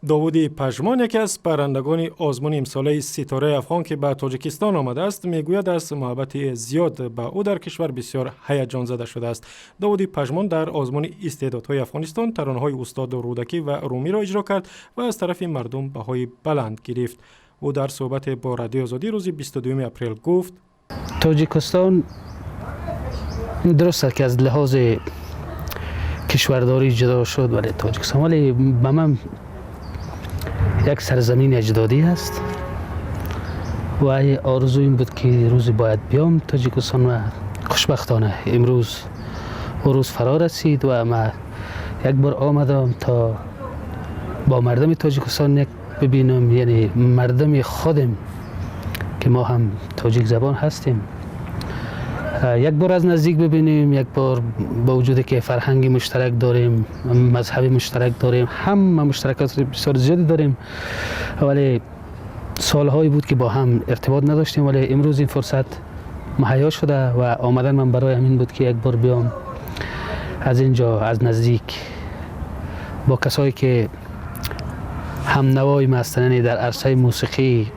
Довуди Пажмон, яке аз барандагони озмуни имсолаи «Ситораи Афғон», ки ба Тоҷикистон омадааст, мегӯяд, аз муҳаббати зиёд ба ӯ дар кишвар бисёр ҳаяҷонзада шудааст. Довуди Пажмон дар озмуни истеъдодҳои Афғонистон таронаҳои устод Рӯдакӣ ва Румиро иҷро кард ва аз тарафи мардум баҳои баланд гирифт. Ӯ дар суҳбате бо Радиои Озодӣ рӯзи 22 апрел гуфт: Тоҷикистон дуруст аст, ки аз лиҳози кишвардорӣ ҷудо шуд, вале Тоҷикистон вале ба ман як сарзамини аҷдодӣ аст ва орзу ин буд, ки рӯзе бояд биём Тоҷикистон ва хушбахтона имрӯз он рӯз фаро расид ва ман як бор омадам, то бо мардуми Тоҷикистон як бибинам, яъне мардуми худем, ки мо ҳам тоҷик забон ҳастем, як бор аз наздик бибинем. Як бор бо вуҷуде ки фарҳанги муштарак дорем, мазҳаби муштарак дорем, ҳама муштаракот бисёр зиёде дорем, вале солҳое буд, ки бо ҳам иртибот надоштем. Вале имрӯз ин фурсат муҳайё шуда ва омадан ман барои ҳамин буд, ки як бор биём аз инҷо аз наздик бо касое ки ҳамнавои ма ҳастанд, яъне дар арсаи мусиқӣ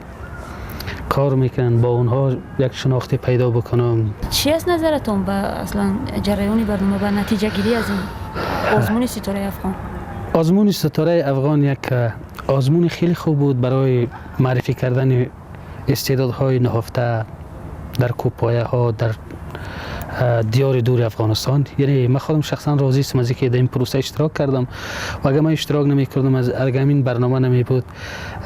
кор мекунанд, бо онҳо як шинохте пайдо бикунам. Чӣ аст назаратон ба аслан ҷараёни барнома, ба натиҷагирӣ аз ин озмуни «Ситораи Афғон»? Озмуни «Ситораи Афғон» як озмуни хеле хуб буд барои маърифӣ кардани истеъдодҳои наҳуфта дар кӯҳпояҳо, дар диёри дури Афғонистон. Яъне ман худам шахсан розӣ ҳастам аз инки дар ин прӯса иштирок кардам ва агар ман иштирок намекардам, аз агар ҳамин барнома намебуд,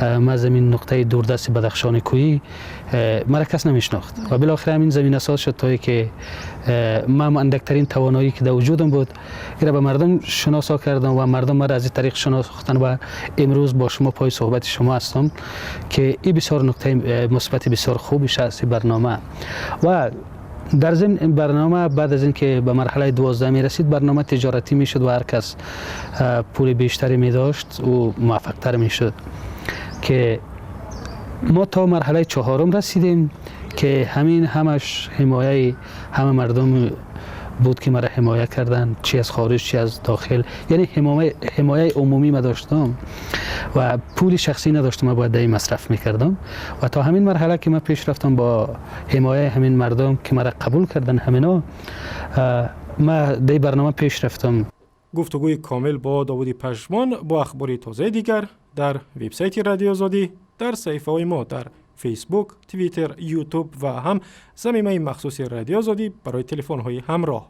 ман аз ҳамин нуқтаи дурдасти Бадахшони кӯҳӣ маро кас намешинохт ва билохира ҳамин заминасоз шуд, то ки ман андактарин тавоноӣ, ки дар вуҷудам буд, инро ба мардум шиносо кардам ва мардум маро аз ин тариқ шинохтанд ва имрӯз бо шумо пой суҳбати шумо ҳастам, ки ин бисёр нуқтаи мусбати бисёр хубиш аст ин барнома. Ва дар зимн ин барнома баъд аз инки ба марҳалаи 12 мерасид, барнома тиҷоратӣ мешуд ва ҳар кас пули бештаре медошт, ӯ муваффақтар мешуд, ки мо то марҳалаи чаҳорум расидем, ки ҳамин ҳамаш ҳимояи ҳама мардум буд, ки маро ҳимоя карданд, чи аз хориҷ, чи аз дохил. Яъне ҳимояи умумӣ ма доштам ва пули шахсӣ надоштам, ман бояд дар ин масраф мекардам. Ва то ҳамин марҳала ки ман пеш рафтам бо ҳимояи ҳамин мардум, ки маро қабул карданд ҳамино, ман дар ин барнома пеш рафтам. Гуфтугӯи комил бо Довуди Пажмон бо ахбори тозаи дигар дар вебсайти Радиои Озодӣ, дар саҳифаҳои мо дар Фейсбук, Твиттер, Ютуб ва ҳам замимаи махсуси Радиои Озодӣ барои телефонҳои ҳамроҳ.